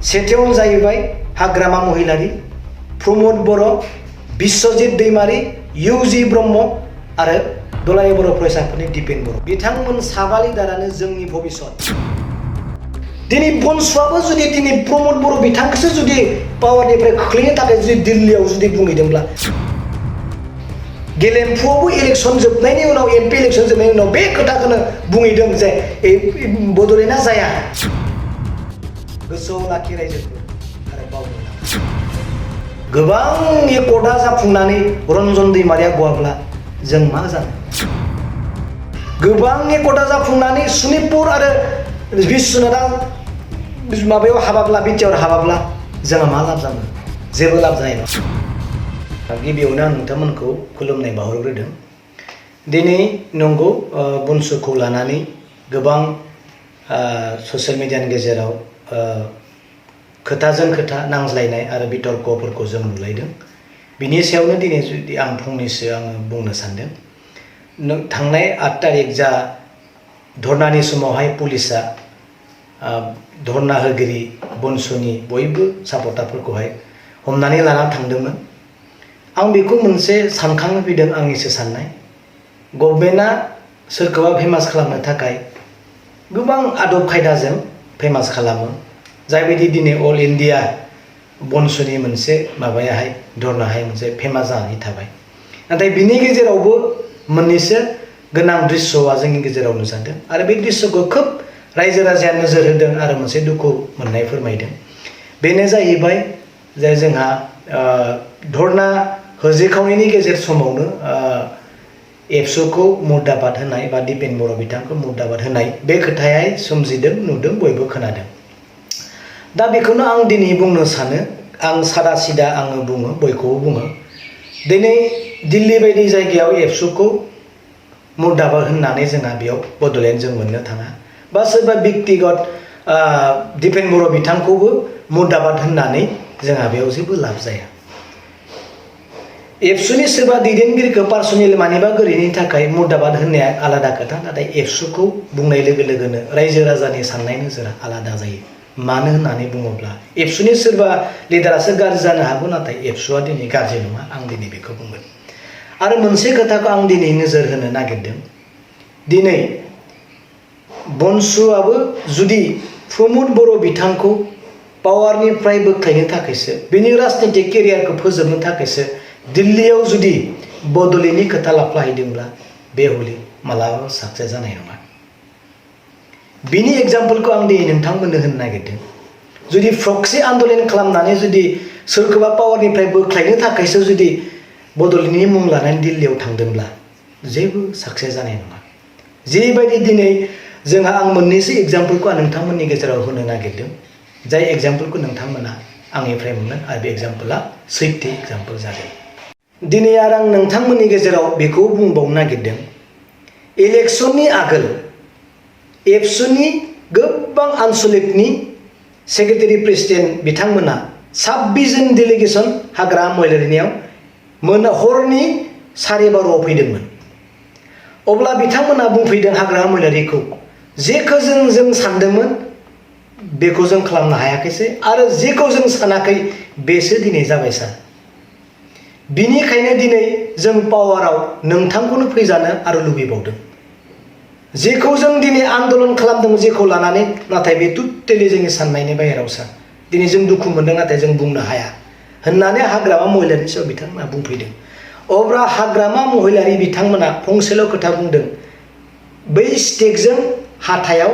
सेथियावनो जाहैबाय हाग्रामा महिलारि, प्रमद बर', बिश्वजित दैमारि, इउजि ब्रह्म आरो दुलाराय बर' फरायसाफोरनि दिपेन बर'। बिथांमोन साबा लिडारानो जोंनि भबिष्यत। दिनै बनसुआबो जुदि दिनै प्रमद बर' बिथांखौसो जुदि पावारनिफ्राय खोख्लैनो थाखाय जुदि दिल्लीयाव जुदि बुंहैदोंब्ला, गेलेमफुआवबो इलेक्सन जोबनायनि उनाव एमपि इलेक्सन जोबनायनि उनाव बे खोथाखौनो बुंहैदों जे बड'लेण्डआ जाया। गोसोआव लाखि रायजोफोर आरो बावनो नाङा। गोबां एकर्डआ जाफुंनानै रन्जन दैमारिया गवाब्ला जों मा जानो? गोबां एकर्डआ जाफुंनानै सनितपुर आरो बिश्वनाथआ माबायाव हाबाब्ला, बिटिआर हाबाब्ला जोंहा मा लाब जानो? जेबो लाब जानाय नङा। गिबियावनो आं नोंथांमोनखौ खुलुमनाय बावहरग्रोदों। दिनै नंगौ बनसुखौ लानानै गोबां ससियेल मिडियानि गेजेराव खोथाजों खोथा नांज्लायनाय आरो बितर्कफोरखौ जों नुलायदों। बिनि सायावनो दिनै जुदि आं फंनैसो बुंनो सानदों। थांनाय 8 तारिख जा धर्नानि समावहाय पुलिसा धर्ना होगिरि बनसुनि बयबो सापर्टारफोरखौहाय हमनानै लाना थांदोंमोन। आं बेखौ मोनसे सानखांनो फैदों, आंनिसो साननाय। गभर्नमेन्टआ सोरखौबा फेमास खालामनो थाखाय गोबां आदब खायदाजों फेमास खालामो। जायबायदि दिनै अल इन्डिया बनसुनि मोनसे माबायाहाय धर्नाहाय मोनसे फेमास जानानै थाबाय। नाथाय बिनि गेजेरावबो मोननैसो गोनां दृश्यआ जोंनि गेजेराव नुजादों आरो बे दृश्यखौ खोब रायजो राजाया नोजोर होदों आरो मोनसे दुखु मोननाय फोरमायदों। बेनो जाहैबाय जे जोंहा धर्ना होजेखावनायनि गेजेर समावनो एबसुखौ मुर्दाबाद होनाय बा दिपेन बर' बिथांखौ मुर्दाबाद होनाय बे खोथाया सोमजिदों, नुदों, बयबो खोनादों। दा बेखौनो आं दिनै बुंनो सानो। आं सादा सिदा बुङो, बयखौबो बुङो। दिनै दिल्ली बायदि जायगायाव एबसुखौ मुर्दाबाद होननानै जोंहा बेयाव बड'लेण्ड जों मोननो थाङा, बा सोरबा व्यक्तिगत दिपेन बर' बिथांखौबो मुर्दाबाद होननानै जोंहा बेयाव जेबो लाब जाया। एबसुनि सोरबा दैदेनगिरिखौ पार्सनेल मानिबा गोरोन्थिनि थाखाय मुर्दाबाद होननाया आलादा खोथा, नाथाय एबसुखौ बुंनाय लोगो लोगोनो रायजो राजानि साननाय नोजोरा आलादा जायो। मानो होननानै बुङोब्ला एबसुनि सोरबा लिडारासो गाज्रि जानो हागौ, नाथाय एबसुआ दिनै गाज्रि नङा। आं दिनै बेखौ बुंगोन। आरो मोनसे खोथाखौ आं दिनै नोजोर होनो नागिरदों। दिनै बनसुआबो जुदि प्रमद बर' बिथांखौ पावारनिफ्राय बोख्लायनो थाखायसो, बिनि राजनितिक केरियारखौ फोजोबनो थाखायसो दिल्लीयाव जुदि बड'लेण्डनि खोथा लाफ्लाहैदोंब्ला बे हलि मालाबाबो साक्सेस जानाय नङा। बिनि एग्जाम्पलखौ आं दिनै नोंथांमोननो होनो नागिरदों। जुदि प्रक्सि आन्दलन खालामनानै जुदि सोरखौबा पावारनिफ्राय बोख्लायनो थाखायसो जुदि बड'लेण्डनि मुं लानानै दिल्लीयाव थांदोंब्ला जेबो साक्सेस जानाय नङा। जेबायदि दिनै जोंहा आं मोननैसो एग्जाम्पलखौ आं नोंथांमोननि गेजेराव होनो नागिरदों, जाय एग्जाम्पलखौ नोंथांमोना आंनिफ्राय मोनगोन आरो बे एग्जाम्पला सैथो एग्जाम्पल जागोन। दिनै आरो आं नोंथांमोननि गेजेराव बेखौ बुंबावनो नागिरदों। इलेक्सननि आगोल एबसुनि गोबां आनसलिकनि सेक्रेटारि प्रेसिडेन्ट बिथांमोना 26 जन डेलिगेसन हाग्रामा महिलारिनियाव हरनि 12:30 फैदोंमोन। अब्ला बिथांमोना बुंफैदों हाग्रामा महिलारिखौ, जेखौ जों सानदोंमोन बेखौ जों खालामनो हायाखैसै आरो जेखौ जों सानाखै बेसो दिनै जाबाय सार। बिनिखायनो दिनै जों पावाराव नोंथांखौनो फैजानो आरो लुबैबावदों। जेखौ जों दिनै आन्दलन खालामदों जेखौ लानानै, नाथाय बे टटेलि जोंनि साननायनि बाहेराव सार। दिनै जों दुखु मोनदों, नाथाय जों बुंनो हाया होननानै हाग्रामा महिलारिनि सायाव बिथांमोना बुंफैदों। अब्ला हाग्रामा महिलारि बिथांमोना फंसेल' खोथा बुंदों, बै स्टेकजों हाथायाव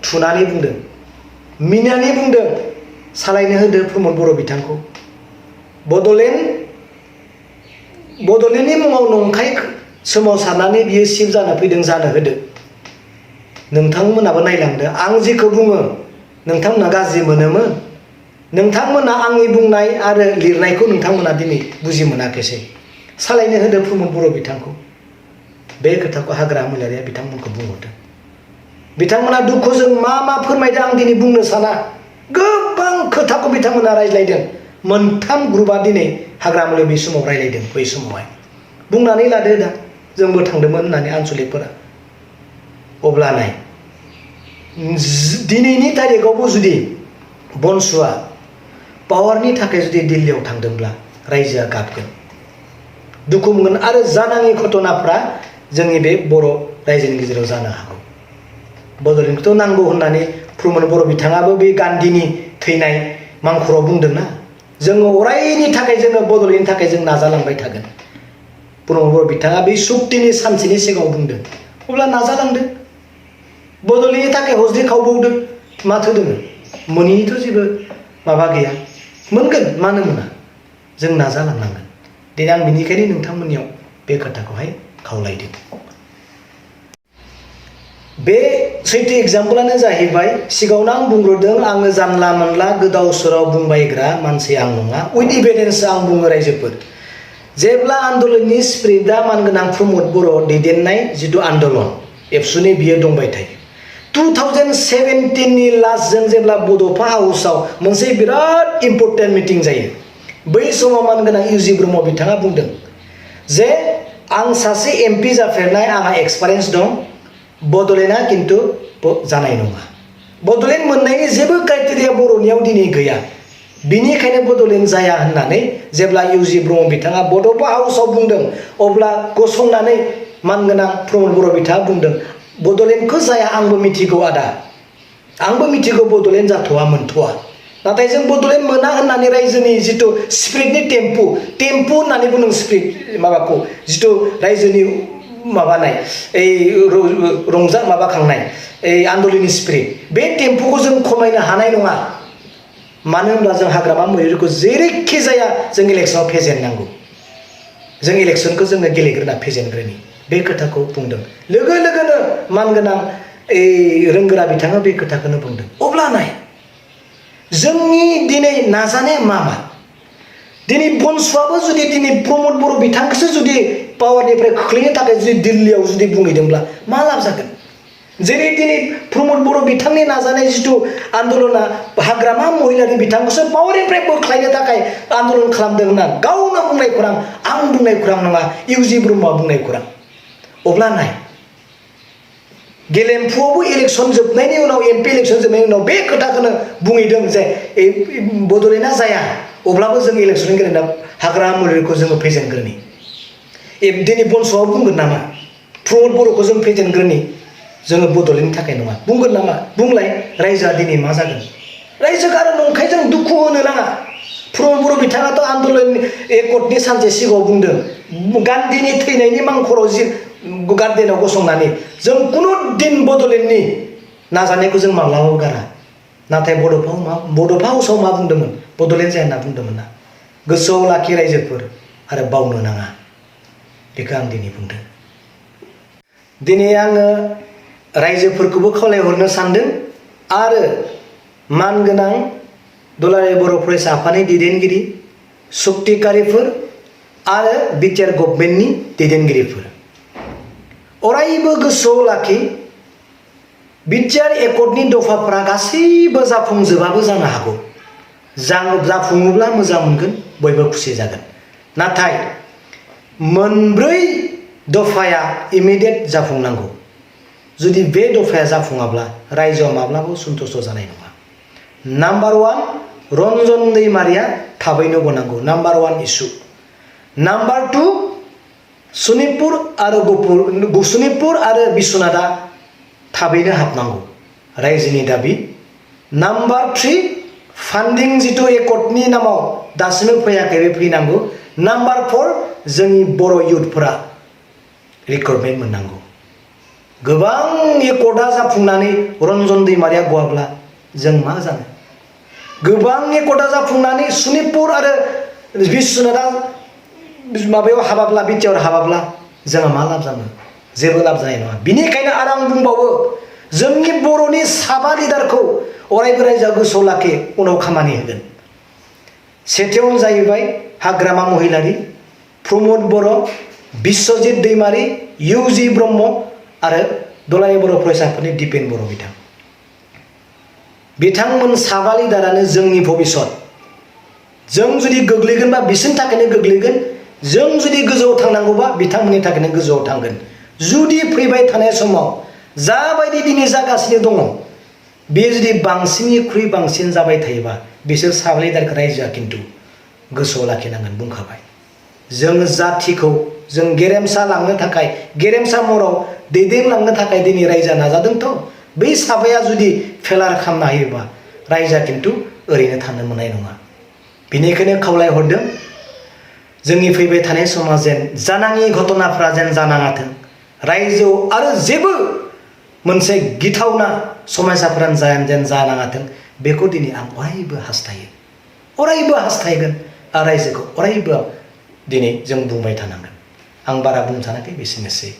थुनानै बुंदों, मिनानै बुंदों, सालायनो होदो प्रमद बर' बिथांखौ। बड'लेण्डनि मुङाव नंखाय सोमावसारनानै बियो सिफ जानो फैदों, जानो होदो। नोंथांमोनाबो नायलांदो, आं जेखौ बुङो नोंथांमोना गाज्रि मोनोमोन, नोंथांमोना आंनि बुंनाय आरो लिरनायखौ नोंथांमोना दिनै बुजि मोनाखैसै। सालायनो होदो प्रमद बर' बिथांखौ। बे खोथाखौ हाग्रामा महिलारिया बिथांमोनखौ बुंहरदों। बिथांमोना दुखुजों मा फोरमायदों आं दिनै बुंनो साना। गोबां खोथाखौ बिथांमोना रायज्लायदों। 3 ग्रुपआ दिनै हाग्रामा महिलारि बे समाव रायज्लायदों। बै समावहाय बुंनानै लादो, दा जोंबो थांदोंमोन होननानै आनसलिकफोरा। अब्ला नाय, दिनैनि तारिखावबो जुदि बनसुआ पावारनि थाखाय जुदि दिल्लीयाव थांदोंब्ला रायजोआ गाबगोन दुखु मोनगोन आरो जानाङि घटनाफ्रा जोंनि बे बर' रायजोनि गेजेराव जानो हागौ बड'लेण्डखौथ' नांगौ होननानै प्रमद बर' बिथाङाबो बे गान्धीनि थैनाय मांखराव बुंदोंना जोङो अरायनि थाखाय जोङो बड'लेण्डनि थाखाय जों नाजालांबाय थागोन प्रमद बर' बिथाङा बे सुक्तिनि सानसेनि सिगाङाव बुंदों अब्ला नाजालांदों बड'लेण्डनि थाखाय हज्रि खावबावदों माथो दोङो मोनैनिथ' जेबो माबा गैया मोनगोन मानो मोना जों नाजालांनांगोन दिनै आं बेनिखायनो नोंथांमोननियाव बे खोथाखौहाय खावलायदों बे सैथो एग्जाम्पलानो जाहैबाय सिगाङावनो आं बुंग्रोदों आङो जानला मोनला गोदाव सोराव बुंबायग्रा मानसि आं नङा उइथ इभिडेन्स आं बुङो रायजोफोर जेब्ला आन्दलननि स्पिरिटआ मानगोनां प्रमद बर' दैदेननाय जिथु आन्दलन एबसुनि बियो दंबाय थायो 2017 नि लास्टजों जेब्ला बड'फा हाउसआव मोनसे बिराद इम्पर्टेन्ट मिटिं जायो बै समाव मानगोनां इउजि ब्रह्म बिथाङा बुंदों जे आं सासे एमपि जाफेरनाय आंहा एक्सपिरियेन्स दं बड'लेण्डआ खिन्थु जानाय नङा बड'लेण्ड मोननायनि जेबो क्राइटेरिया बर'नियाव दिनै गैया बिनिखायनो बड'लेण्ड जाया होननानै जेब्ला इउजि ब्रह्म बिथाङा बड'फा हाउसआव बुंदों अब्ला गसंनानै मानगोनां प्रमद बर' बिथाङा बुंदों बड'लेण्डखौ जाया आंबो मिथिगौ आदा आंबो मिथिगौ बड'लेण्ड जाथ'वा मोनथ'वा नाथाय जों बड'लेण्ड मोना होननानै रायजोनि जिथु स्पिरिटनि टेम्पु होननानै बुंदों स्पिरिट माबाखौ जिथु रायजोनि माबानाय এই रंजा माबाखांनाय এই आन्दलननि स्पिरिट बे टेम्पुखौ जों खमायनो हानाय नङा मानो होनब्ला जों हाग्रामा मैदेरखौ जेरैखि जाया जों इलेक्सनाव फेजेननांगौ जों इलेक्सनखौ जोङो गेलेग्रोना फेजेनग्रोनि बे खोथाखौ बुंदों लोगो लोगोनो मानगोनां रोंगोरा बिथाङा बे खोथाखौनो बुंदों अब्ला नाय जोंनि दिनै नाजानाया मा दिनै बनसुआबो जुदि दिनै प्रमद बर' बिथांखौसो जुदि पावारनिफ्राय खोख्लैनो थाखाय जुदि दिल्लीयाव जुदि बुंहैदोंब्ला मा लाब जागोन जेरै दिनै प्रमद बर' बिथांनि नाजानाय जिथु आन्दलना हाग्रामा महिलारि बिथांखौसो पावारनिफ्राय बोख्लायनो थाखाय आन्दलन खालामदों होनना गावनो बुंनाय खौरां आं बुंनाय खौरां नङा इउजि ब्रह्मआ बुंनाय खौरां अब्ला नाय गेलेमफुआवबो इलेक्सन जोबनायनि उनाव एमपि इलेक्सन जोबनायनि उनाव बे खोथाखौनो बुंहैदों जे बड'लेण्डआ जाया अब्लाबो जों इलेक्सन गेलेना हाग्रामा महिलारिखौ जोङो फेजेनग्रोनि दिनै बनसुआव बुंगोन नामा प्रमद बर'खौ जों फेजेनग्रोनि जोङो बड'लेण्डनि थाखाय नङा बुंगोन नामा बुंलाय रायजोआ दिनै मा जागोन रायजोखौ आरो नंखाय जों दुखु होनो नाङा प्रमद बर' बिथाङाथ' आन्दलन एकर्डनि सानसे सिगाङाव बुंदों गान्धीनि थैनायनि मांखराव जि गार्डेनाव गसंनानै जों कुनु दिन बड'लेण्डनि नाजानायखौ जों माब्लाबाबो गारा नाथाय बड'फा हाउसआव मा बुंदोंमोन बड'लेण्ड जाया होनना बुंदोंमोन ना गोसोआव लाखि रायजोफोर आरो बावनो नाङा बेखौ आं दिनै बुंदों दिनै आङो रायजोफोरखौबो खावलायहरनो सानदों आरो मानगोनां दुलाराय बर' फरायसा आफादनि दैदेनगिरि सक्तिकारिफोर आरो बिटिआर गभर्नमेन्टनि दैदेनगिरिफोर अरायबो गोसोआव लाखि बिटिआर एकर्डनि दफाफोरा गासैबो जाफुंजोबाबो जानो हागौ जाफुङोब्ला मोजां मोनगोन बयबो खुसि जागोन नाथाय मोनब्रै दफाया इमिडियेट जाफुंनांगौ जुदि बे दफाया जाफुङाब्ला रायजोआ माब्लाबाबो सन्तुष्ट जानाय नङा नाम्बार 1 रन्जन दैमारिया थाबैनो गनांगौ नाम्बार 1 इस्यु नाम्बार 2 सनितपुर आरो बिश्वनाथआ थाबैनो हाबनांगौ रायजोनि दाबि नाम्बार 3 फान्डिं जिथु एकर्डनि नामाव दासिमबो फैयाखै बे फैनांगौ नाम्बार 4 जोंनि बर' इयुथफोरा रिक्रुटमेन्ट मोननांगौ गोबां एकर्डआ जाफुंनानै रन्जन दैमारिया गवाब्ला जों मा जानो गोबां एकर्डआ जाफुंनानै सनितपुर आरो बिश्वनाथआ माबायाव हाबाब्ला बिटिआर हाबाब्ला जोंहा मा लाब जानो जेबो लाब जानाय नङा बिनिखायनो आरो आं बुंबावो जोंनि बर'नि साबा लिडारखौ अरायबो रायजोआ गोसोआव लाखि उनाव खामानि होगोन सेथियावनो जाहैबाय हाग्रामा महिलारि प्रमद बर' बिश्वजित दैमारि इउजि ब्रह्म आरो दुलाराय बर' फरायसाफोरनि दिपेन बर' बिथांमोन साबा लिडारानो जोंनि भबिष्यत जों जुदि गोग्लैगोनबा बिसोरनि थाखायनो गोग्लैगोन जों जुदि गोजौआव थांनांगौबा बिथांमोननि थाखायनो गोजौआव थांगोन जुदि फैबाय थानाय समाव जाबायदि दिनै जागासिनो दङ बे जुदि बांसिननिख्रुइ बांसिन जाबाय थायोबा बिसोर साबा लिडारखौ रायजोआ खिन्थु गोसोआव लाखिनांगोन बुंखाबाय। जों जाथिखौ जों गेरेमसा लांनो थाखाय गेरेमसा महराव दैदेनलांनो थाखाय दिनै रायजोआ नाजादोंथ'। बै साबाया जुदि फेलार खालामनो हायोबा रायजोआ खिन्थु ओरैनो थानो मोननाय नङा। बेनिखायनो खावलायहरदों जोंनि फैबाय थानाय समा जेन जानाङि घटनाफ्रा जेन जानाङाथों, रायजोआव आरो जेबो मोनसे गिथावना समयसाफोरानो जेन जानाङाथों, बेखौ दिनै आं अरायबो हास्थायो, अरायबो हास्थायगोन आरो रायजोखौ अरायबो दिनै जों बुंबाय थानांगोन। आं बारा बुंनो सानाखै, बेसेनोसै।